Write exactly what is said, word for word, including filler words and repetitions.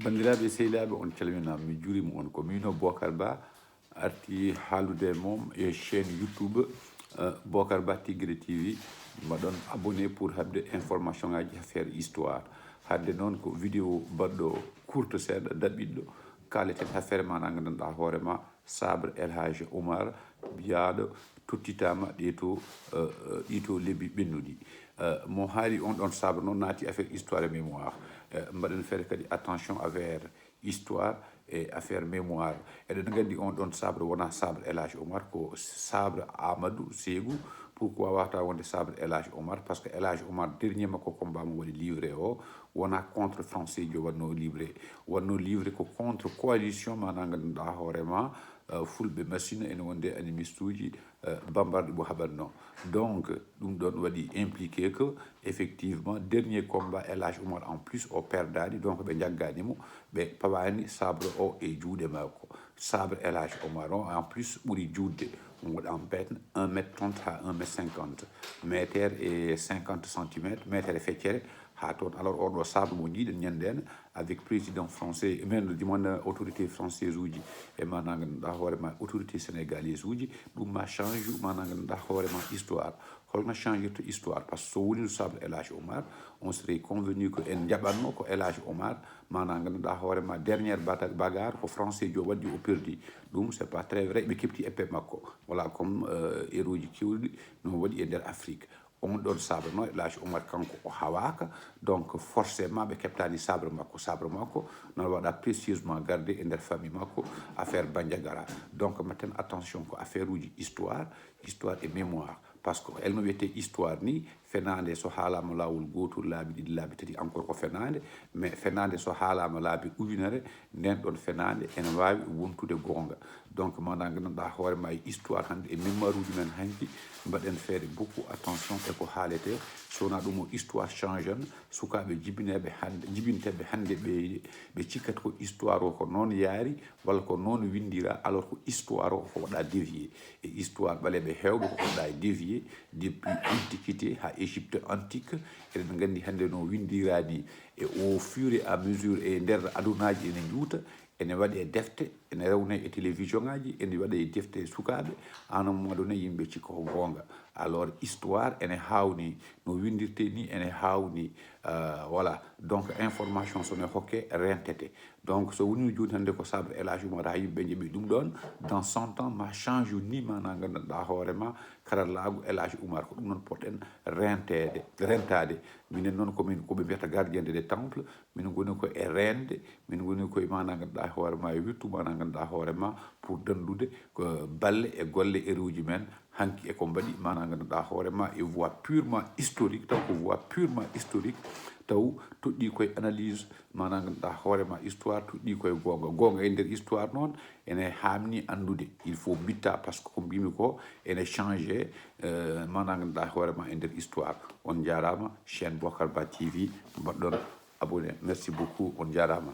Banndiraaɓe sehilaaɓe, on calminaama, mi juuriima on. Ko miino Bocar Ba, arti haalude e mon e chaîne YouTube, euh, Bocar Ba Tigre T V. Mbaɗon abonné pour heɓde information ngaaji affaire histoire. Hannde noon ko vidéo baɗɗo courte seeɗa, daɓɓiɗɗo, kaaleten affaire ma, na nganndanɗaa hoore ma, Sabre El Hadj Omar, biyaaɗo tottitaama ɗee to, euh, euh, ɗii to lebbi ɓennuɗi. Euh, mo haali on ɗon Sabre noon naati affaire histoire et mémoire. Euh, mbaɗen feere kadi attention affaire histoire et affaire mémoire. Eɗen nganndi on ɗon Sabre wonaa Sabre El Hadj Omar, ko Sabre Amadou Seegu. Pourquoi wata wonde Sabre El Hadj Omar? Parce que El Hadj Omar, dernier makko combat mo waɗi livré o, wonaa contre français jo waɗno livré. Waɗno livré ko contre coalition, maanaam ngannduɗaa hoore ma, euh, Fulɓe Masina ene wonde animiste uji, euh, bambarɗe mo haɓatno. Donc, ɗum ɗon waɗi impliqué que, effectivement, dernier combat El Hadj Omar en plus o perdaani, donc ɓe njaggaani mo, ɓe pawaani Sabre o e juuɗe makko. Sabre El Hadj Omar o, en plus, ɓuri juutde. On waɗi en peine un mètre trente à un mètre cinquante, mètre et cinquante centimètres, mètre e feccere, haa toon. Alors, oɗo Sabre mo njiiɗen ñande en, avec président français, men, du moins, autorité française uji, e maanaam ngannduɗaa hoore ma, autorité sénégalaise uji, ɗum ma change, maanaam ngannduɗaa hoore ma, histoire. Holno changirta histoire? Parce que so woni Sabre El Hadj Omar, on serait convenu que en njaɓatno ko El Hadj Omar, maanaam ngannduɗaa hoore ma, dernière bata-, bagarre ko français jo waɗi, o perdi. Ɗum, c'est pas très vrai, ɓe keɓti épée makko. Voilà, comme, euh, héros ji kewɗi no waɗi e nder Afrique. On ɗon Sabre noon, El Hadj Omar kanko o hawaaka, donc forcément ɓe keɓtaani Sabre makko. Sabre makko noon waɗa précieusement gardé e nder famille makko, affaire Bandiagara. Donc mbaɗten attention ko affaire uji histoire, histoire et mémoire. Parce que elno wiyetee histoire ni, fenaande so haalaama laawol gootol, laabi ɗiɗi, laabi tati, encore ko fenaande, mais fenaande so haalaama laabi ujunere, nden ɗon fenaande ene waawi wontude goonga. Donc, maanaam, ngannduɗaa hoore ma e histoire hannde e mémoire uji men hanki, mbaɗen feere beaucoup attention e ko haaletee. So wonaa ɗum o, histoire change an, sukaaɓe jibineeɓe hannde, jibinteeɓe hannde ɓe, ɓe cikkat ko histoire o ko noon yaari, walla ko noon winndira, alors ko histoire o ko waɗa dévié. E histoire ɓaleeɓe heewɓe ko waɗa dévié, depuis antiquité haa Égypte antique, eɗen nganndi hannde no winndira ni, e au fur et à mesure e nder adunaaji ene njuuta, ene waɗe e defte, ene rewnee e télévision ngaaji, ene waɗe e defte e sukaaɓe, à un moment donné, yimɓe cikka ko goonga. Alors, histoire ene haawni no winndirtee ni, ene haawni, euh, voilà. Donc, information so ne hokke, rentete. Donc, so woni jooni hannde ko Sabre El Hadj Oumar, haa yimɓe njaɓi ɗum ɗoon, dans cent ans, ma change ni, maanaam nganndanɗaa hoore ma, karallaagu El Hadj Oumar, ko ɗum noon poɗɗen renteede, rentaade. Minen noon ko min, ko ɓe mbiyata gardien de temple, min ngoni ko e reende, min ngoni ko e maanaam ngannduɗaa hoore ma, e wittu maanaam ngannduɗaa hoore ma, pour danndude ko balle e golle eruuji men, hanki e ko mbaɗi maanaam ngannduɗaa hoore ma, e voie purement historique, taw ko voie purement historique, taw toɗɗii koye analyse, maanaam ngannduɗaa hoore ma, histoire toɗɗii koye goonga. Goonga e nder histoire noon, ene haamni anndude, il faut mbitta, parce que ko mbimi ko, ene changé, euh, maanaam ngannduɗaa hoore ma e nder histoire. On njaaraama, chaîne Bocar Ba T V, mbaɗɗon abonné. Merci beaucoup, on njaaraama.